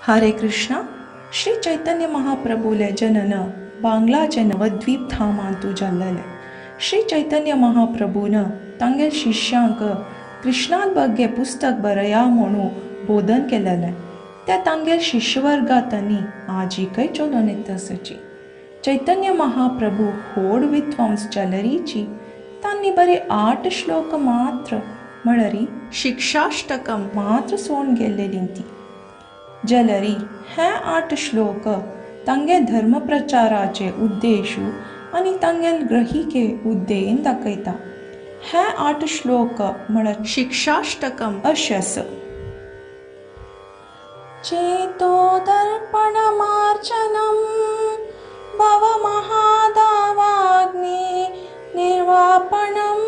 हरे कृष्णा. श्री चैतन्य महाप्रभुले जनन बांगलाचे नवद्वीप धामांतु जाल्लेले. श्री चैतन्य महाप्रभून तांगेल शिष्यांक कृष्णाल बग्गे पुस्तक बरया म्हणून बोधन केलेले. त्या तांगेल शिष्यवर्गातांनी आजिकय चलोन येता आसची. चैतन्य महाप्रभू होड विद्वांस जालरीची तांणी बरे 8 श्लोक मात्र म्हळरी शिक्षाष्टकम मात्र सोण गेल्लेली ती जलरी. हे 8 श्लोक तांगे धर्मप्रचाराचे उद्देशू आनी तांगेल ग्रहिके उद्देन दाखयता. हे 8 श्लोक म्हळ्यार शिक्षाष्टकम अशें आसा. चेतो दर्पण मार्जनम भव महादावाग्नि निर्वापणम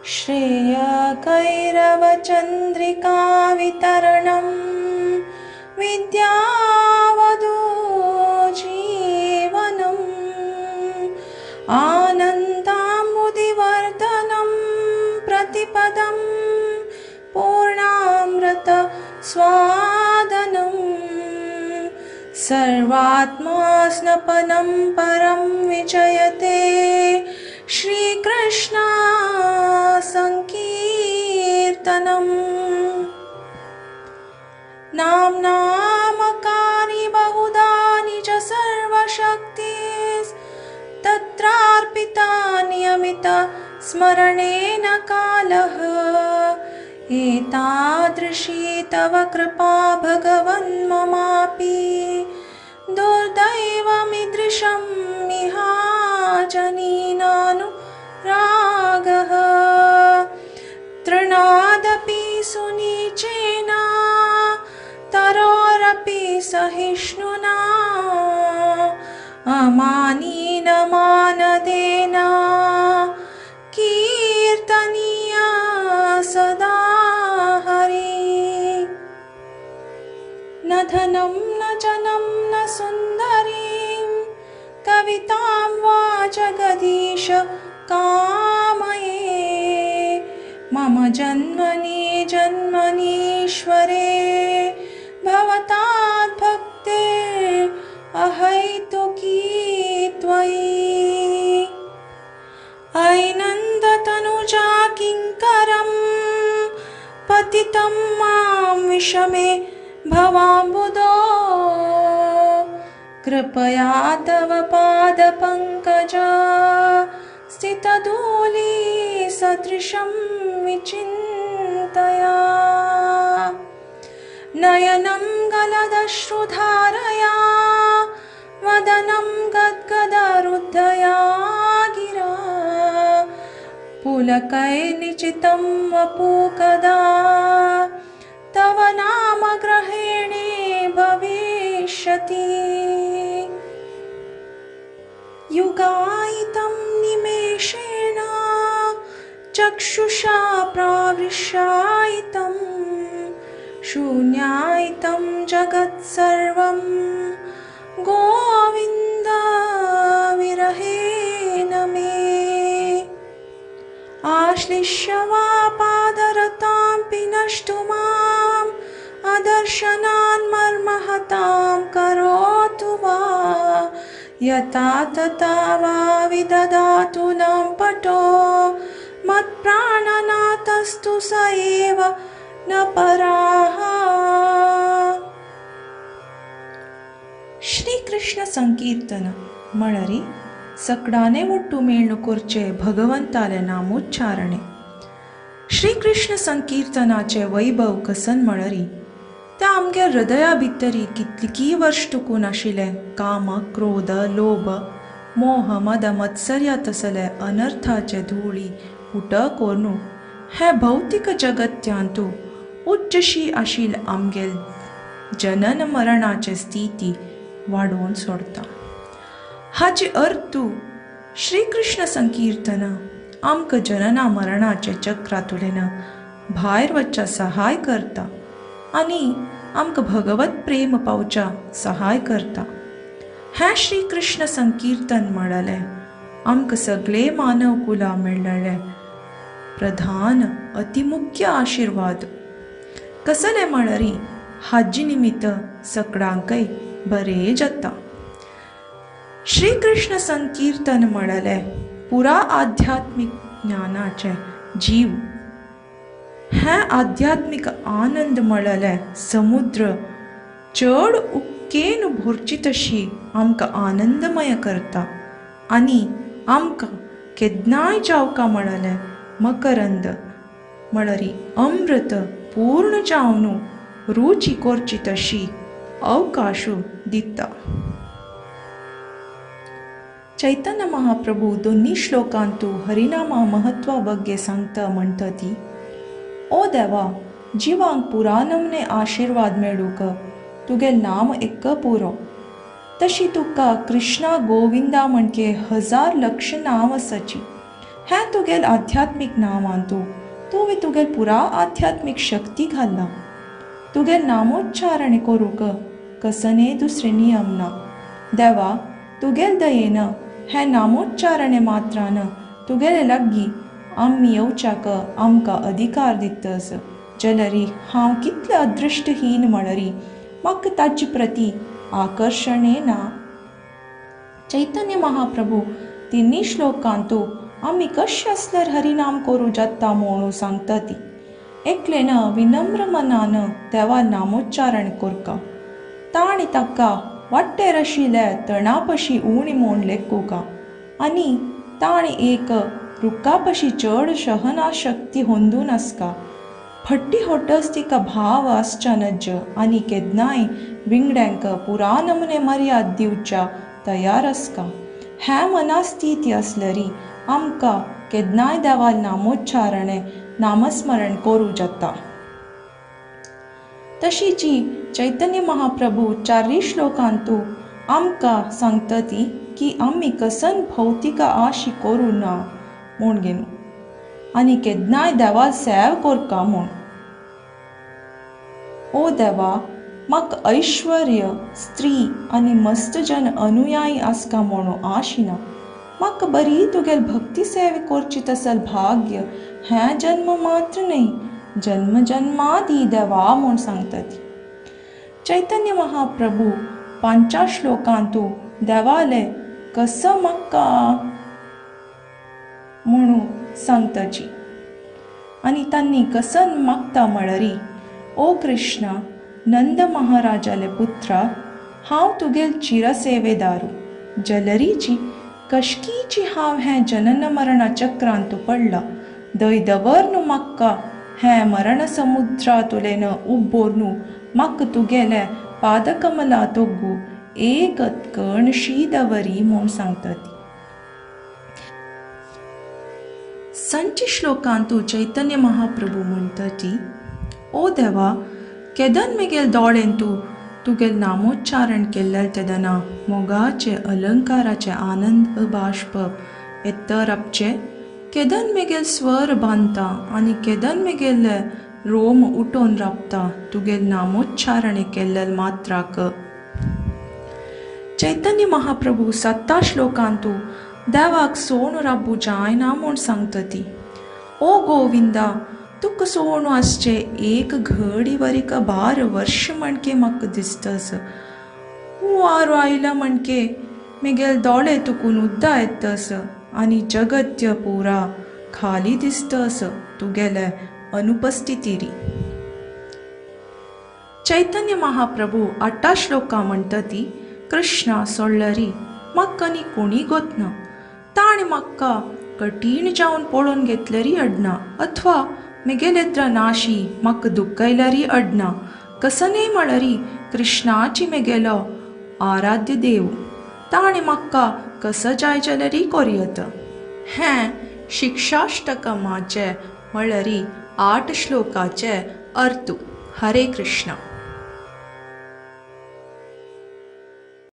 श्रेय कैरव चंद्रिका वितरणम विद्यावधू जीवनम आनंदाम्बुधिवर्धनम प्रतिपदम पूर्णामृत स्वादनम सर्वात्मा स्नपनं परं विजयते श्रीकृष्ण संकीर्तनम्. नाम्नामकानि बहुधा निज सर्वशक्तिस्तत्रार्पिता नियमित स्मरणेन कालः. एतादृशी तव कृपा भगवन् ममापि दुर्दैवमीदृशं मिहाजनीनानुरागः. तृणादपि सुनीचेन तरोरपि सहिष्णुना अमानीन मानदेन कीर्तनीया सदा हरि. न धनं न जनं न सुन्दरीं कवितां वा जगदीश कामये. मम जन्मनि जन्मनीश्वरे भवतात् भक्तिर् अहैतुकी त्वयि. ऐनन्दतनुजा किङ्करं पतितं मां विषमे भवाम्बुदो. कृपया तव पादपङ्कज स्थितधूली सदृशं विचिन्तया. नयनं गलदश्रुधारया वदनं गद्गदरुद्धया गिरा. पुलकैर्निचितं वपु कदा तव नाम ग्रहेणे भविष्यति. युगायितं निमेषेण चक्षुषा प्रावृष्यायितं शून्यायितं जगत्सर्वं गोविन्द विरहेण मे. आश्लिष्य वा पादरतां पिनष्टु माम् अदर्शनान् मर्महतां करोतु वा. यथा तथा वा विदधातु लम्पटो मत्प्राणनाथस्तु स एव न पराः. श्रीकृष्ण संकीर्तन म्हळरी सकडाने ಒಟ್ಟು ಮೇಳ್ನು ಕೊರ್चे भगवंताले नामोच्चारणे. श्रीकृष्ण संकीर्तनाचे वैभव कसन म्हळरी त्या आमगे हृदया भितरी कितलीं वर्ष टुकून आशिल्ले काम क्रोध लोभ मोह मद मत्सर्या तसले अनर्थाचे धुळी पुट कोरनू हे भौतिक जगत्यांतू उच्चशी आशिल आमगेल जनन मरणाचे स्थिती वाडोवन सोडता. हाची अर्थ श्रीकृष्ण संकीर्तन आमकां जनना मरणाचे चक्रांतुल्यान भायर वचच्या सहाय करता आनी आमकां भगवत प्रेम पावच्या सहाय करता. हें श्रीकृष्ण संकीर्तन म्हणलें आमकां सगळे मानव कुला मेळ्ळें प्रधान अतिमुख्य आशिर्वाद. कसले म्हणरी हाजी निमित्त सकडांकय बरें जाता. श्रीकृष्ण संकीर्तन म्हणले पुरा आध्यात्मीक ज्ञानाचें जीव हें आध्यात्मीक आनंद म्हणले समुद्र चड उक्केन भरची तशी आमकां आनंदमय करता आनी आमकां केन्नाय जावका म्हणले मकरंद म्हणरी अमृत पूर्ण जावन रुची करची तशी अवकाशू दिता. चैतन्य महाप्रभू दोन्ही श्लोकांतू हरिनामा महत्वा ಬಗ್ಗೆ सांगता म्हणटा ती, ओ देवा, जिवांक पुरानमने आशिर्वाद मेळूंक तुगे नाम एक पुरो. तशी तुका कृष्णा गोविंदा म्हणके हजार लक्ष नांव आसाची. हें तुगेल आध्यात्मीक नांवांतू तुवें तुगेल पुरा आध्यात्मीक शक्ती घाल्ला. तुगेल नामोच्चारण करूंक कसने दुसरे नियम ना. देवा, तुगेल दयेन हें नामोच्चारणे मात्रान तुगेले लागीं आमी येवच्याक आमकां अधिकार दितस. जलरी हांव कितलें अदृश्टहीन म्हणरी म्हाका ताचे प्रती आकर्शणें ना. चैतन्य महाप्रभू तिन्ही श्लोकांतू आमी कशें आसल्यार हरिनाम करूं जाता म्हणून सांगता ती. एकलेन विनम्र मनान देवा नामोच्चारण करका, ताणें ताका वाटेर आशिल्ल्या तणापशी उणी म्हूण लेखुका आनी ताणें एक रुखापशी चड सहनाशक्ती होंदून आसका. फट्टी होटस तिका भाव आसच्या नज आनी केन्नाय विंगड्यांक पुरानमने मर्याद दिवच्या तयार आसका. हें मनास्थिती आसलरी आमकां केन्नाय देवा नामोच्चारणे नामस्मरण करूं जाता. तशीची चैतन्य महाप्रभू चारय श्लोकांतू आमकां सांगता ती की आमी कसन भौतिक आशी करूं ना म्हूण घेवन आनी केन्नाय देवा सेव करका म्हूण. ओ देवा, म्हाका ऐश्वर्य स्त्री आनी मस्तजन अनुयायी आसका म्हणून आशिना. म्हाका बरी तुगेल भक्ती सेवे करची तसल भाग्य हें जन्म मात्र न्हय, जन्म जन्मा दी देवा म्हूण सांगता ती. चैतन्य महाप्रभू पांचा श्लोकांतू देवाले कसं म्हाका म्हणून सांगताची आनी तांणी कसन मागता म्हणरी, ओ कृष्णा, नंद महाराजाले पुत्रा, हांव तुगेल चिरसेवेदारू. जलरीची कशकीची हांव हें जनन मरणा चक्रांतू पडला. दय दवर म्हाका हें मरण समुद्रातुलेन उब्बोरनू म्हाका तुगेले पादकमला तोगू एक कणशी दवरी म्हूण सांगता ती. संच श्लोकांतू चैतन्य महाप्रभू म्हणटा ती, ओ देवा, केदन मेगेल दोळेन तूं तुगेल नामोच्चारण केल्लें तेदना मोगाचे अलंकाराचे आनंद बाष्प येत्तर आपचे केदन मेगेल स्वर बांदता आनी केदन मेगेल रोम उठोवन राबता तुगेल नामोच्चारण केल्लें मात्राक. चैतन्य महाप्रभू सत्ता श्लोकांतू देवाक सोणू राबू जायना म्हूण सांगता ती. ओ गोविंदा, तुका सोणू आसचें एक घडी वरीक 12 वर्ष म्हणके म्हाका दिसतस. वारो आयला म्हणके मेगेल दोळे तुकून उद्दा येतस आनी जगत्य पुरा खाली दिसतस तुगेले अनुपस्थितीरी. चैतन्य महाप्रभू 8 श्लोका म्हणटा ती, कृष्णा सोडलरी म्हाका न्ही कोणी गोतना. ताणें म्हाका कठीण जावन पळोवन घेतलरी अडना अथवा मेगेलेद्र नाशी म्हाका दुखयलरी अडना. कसनय म्हणरी कृष्णाची मेगेलो आराध्य देव, ताणें म्हाका कसं जाय जाल्यारी कोरयत. हें शिक्षाष्टकमाचें म्हणल्यारी 8 श्लोकाचें अर्थ. हरे कृष्णा.